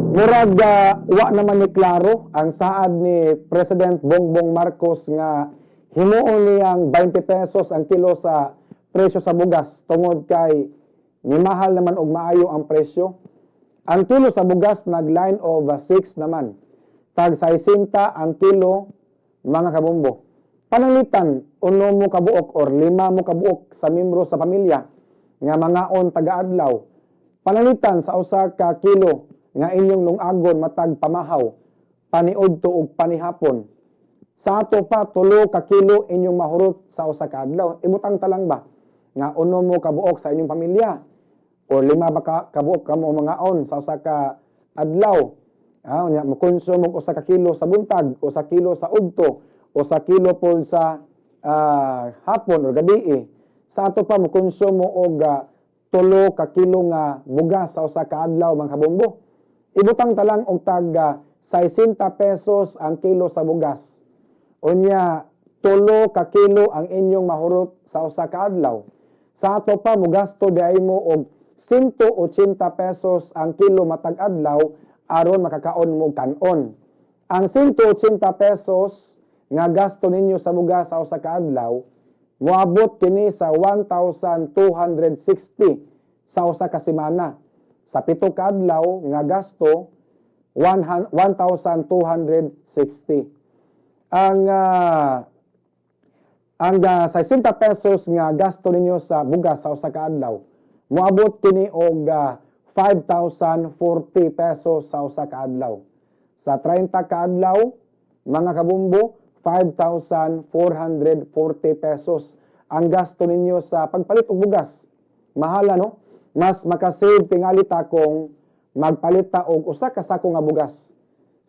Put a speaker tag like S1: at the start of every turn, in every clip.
S1: Murag wa naman ni klaro ang saad ni President Bongbong Marcos nga himuon niyang 20 pesos ang kilo sa presyo sa bugas tungod kay nimahal naman og maayo ang presyo. Ang kilo sa bugas nag line of 6 naman. Tag 60 ang kilo, mga kabombo. Pananglitan, uno mo kabuok or lima mo kabuok sa membro sa pamilya nga mangaon taga-adlaw. Pananglitan sa 1 ka kilo nga inyong lungagon matag pamahaw, paniudto ug panihapon. Sa ato pa, 3 ka kilo inyong mahurot sa 1 ka adlaw. Ibutang talang ba nga uno mo kabuok sa inyong pamilya o lima ba ka kabuok kamo mangaon sa 1 ka adlaw. Ah, unya mo-consume og 1 ka kilo sa buntag, 1 kilo sa udto, 1 kilo pod sa hapon o gabi. Sa ato pa, mo-consume mo og 3 ka kilo nga bugas sa 1 ka adlaw, mga kabombo. Ibutang talang og tag 60 pesos ang kilo sa bugas. Unya 3 ka kilo ang inyong mahurot sa 1 ka adlaw. Sa ato pa, mogasto diay mo og 180 pesos ang kilo matag adlaw aron makakaon mo og kanon. Ang 180 pesos nga gasto ninyo sa bugas sa 1 ka adlaw moabot kini sa 1,260 sa 1 ka semana. Sa 7 ka adlaw nga gasto, 1,260. Ang 60 pesos nga gasto ninyo sa bugas sa 1 ka adlaw moabot kini og 5,040 pesos sa 1 ka adlaw. Sa 30 ka adlaw, mga kabombo, 5,440 pesos ang gasto ninyo sa pagpalit og bugas. Mahala, no? Mas makasave tingali ta kung magpalit ta og 1 ka sako nga bugas.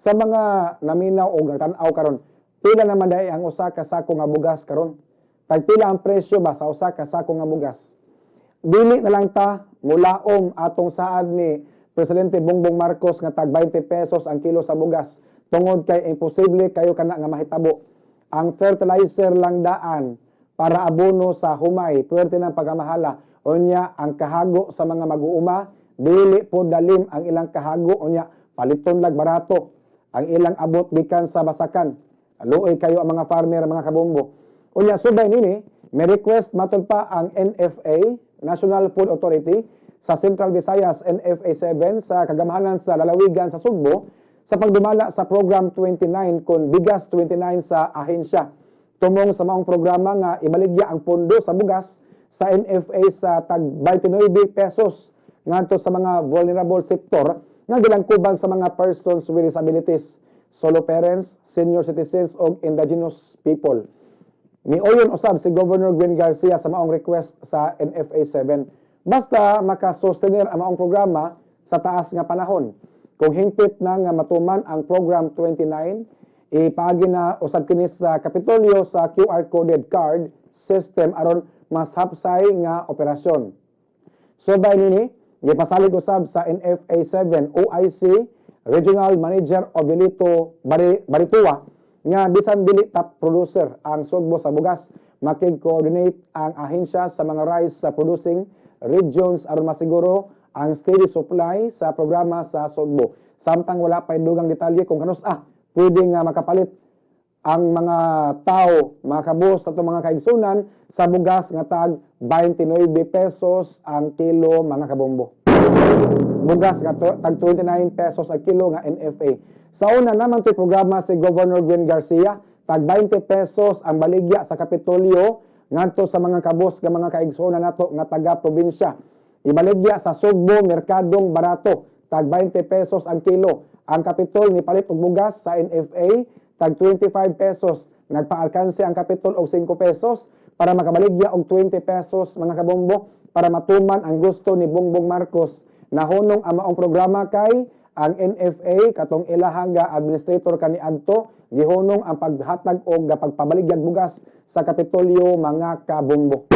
S1: Sa mga naminaw og nagtan-aw karon, pila naman diay ang 1 ka sako nga bugas karon? Tagpila ang presyo ba sa 1 ka sako nga bugas? Dili na lang ta mulaom atong saad ni Presidente Bongbong Marcos nga tag 20 pesos ang kilo sa bugas tungod kay imposible kayo kana nga mahitabo. Ang fertilizer lang daan para abono sa humay, puwerte ng pagkamahala. Unya ang kahago sa mga mag-uuma, dili po dalim ang ilang kahago, unya paliton lag barato ang ilang abot gikan sa basakan. Luoy kayo ang mga farmer, mga kabombo. Unya subay nini, may request matod pa ang NFA, National Food Authority, sa Central Visayas NFA 7 sa kagamhanan sa lalawigan sa Sugbo sa pagdumala sa Program 29 kon Bigas 29 sa ahensya. Tumong sa maong programa nga ibaligya ang pondo sa bugas sa NFA sa tag 29 pesos ngadto sa mga vulnerable sector nga gilangkuban sa mga persons with disabilities, solo parents, senior citizens ug indigenous people. Miuyon usab si Governor Gwen Garcia sa maong request sa NFA 7. Basta makasustenir ang maong programa sa taas nga panahon. Kung hingpit na nga matuman ang Program 29, ipaagi na usab kini sa Kapitolyo sa QR coded card system aron mas hapsay nga operasyon. Subay nini, gipasalig usab sa NFA 7 OIC Regional Manager Obilito Baritua nga bisan dili top producer ang Sugbo sa bugas, makig-coordinate ang ahensya sa mga rice sa producing regions aron masiguro ang steady supply sa programa sa Sugbo. Samtang wala pa dugang detalye kung kanus-a pwede nga makapalit ang mga tao, mga kabus sa mga kaigsunan sa bugas nga tag 29 pesos ang kilo, mga kabombo. Bugas nga tag 29 pesos ang kilo nga NFA. Sa una naman to'y programa si Governor Gwen Garcia, tag 20 pesos ang baligya sa Kapitolyo ngadto sa mga kabus nga mga kaigsuonan nato nga taga probinsya. Ibaligya sa Sugbo Merkadong Barato, tag 20 pesos ang kilo. Ang Kapitol ni palit og bugas sa NFA tag 25 pesos. Nagpaalkanse ang Kapitol og 5 pesos para makabaligya og 20 pesos, mga kabombo, para matuman ang gusto ni Bongbong Marcos. Nahunong ang maong programa kay ang NFA katong ilahang ga administrator kaniadto gihunong ang paghatag og pagpabaligyag bugas sa Kapitolyo, mga kabombo.